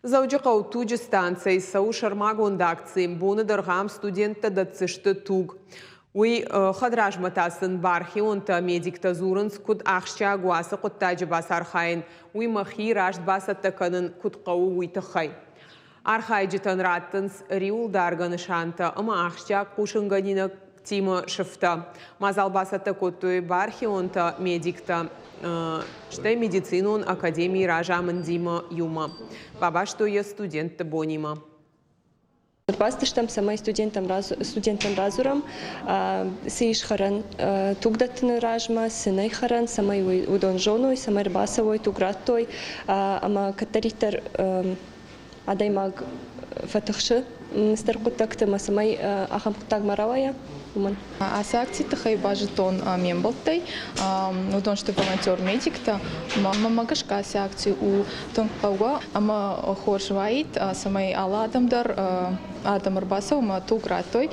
Дзӕуджыхъӕуы туджы станцӕйы цӕуы сӕрмагонд акци. Боны дӕргъы ам студенттӕ дӕтдзысты туг. Уый хӕдразмӕ та сын бархионтӕ, медиктӕ дзурынц, куыд ахсджиаг у ацы хъуыддаджы бацархайын, уыимӕ хи раст бацӕттӕ кӕнын куыд хъӕуы, уый тыххӕй. Архайджытӕн раттынц риуылдаргӕ нысантӕ ӕмӕ ахсджиаг хъусынгӕнинӕгтимӕ сыфтӕ. Мадзал бацӕттӕ кодтой бархионтӕ, медиктӕ, стӕй медицинон академийы разамындимӕ иумӕ. Бабастой йӕ студентты бонимӕ. Ӕрбацыдыстӕм, цӕмӕй студенттӕн студенттӕн радзурӕм, цы ис хӕрӕн туг дӕттыны размӕ, цы нӕй хӕрӕн, цӕмӕй уыдон зоной, цӕмӕй ӕрбацӕуой, туг радтой ӕмӕ кӕддӕриддӕр адӕймаг фӕтыхсы цыдӕр хъуыддӕгты ӕмӕ цӕмӕй ахӕм хъуыддаг ма рауайа, уымӕн. Ацы акцийы тыххӕй базыдтон ме мбӕлттӕй. Уыдон сты волонтер-медиктӕ. Мӕнмӕ гӕсгӕ ацы акци у тынг хъӕугӕ ӕмӕ хорз уаид, цӕмӕй алы адӕм дӕр адӕм ӕрбацӕуы ӕмӕ туг радтой.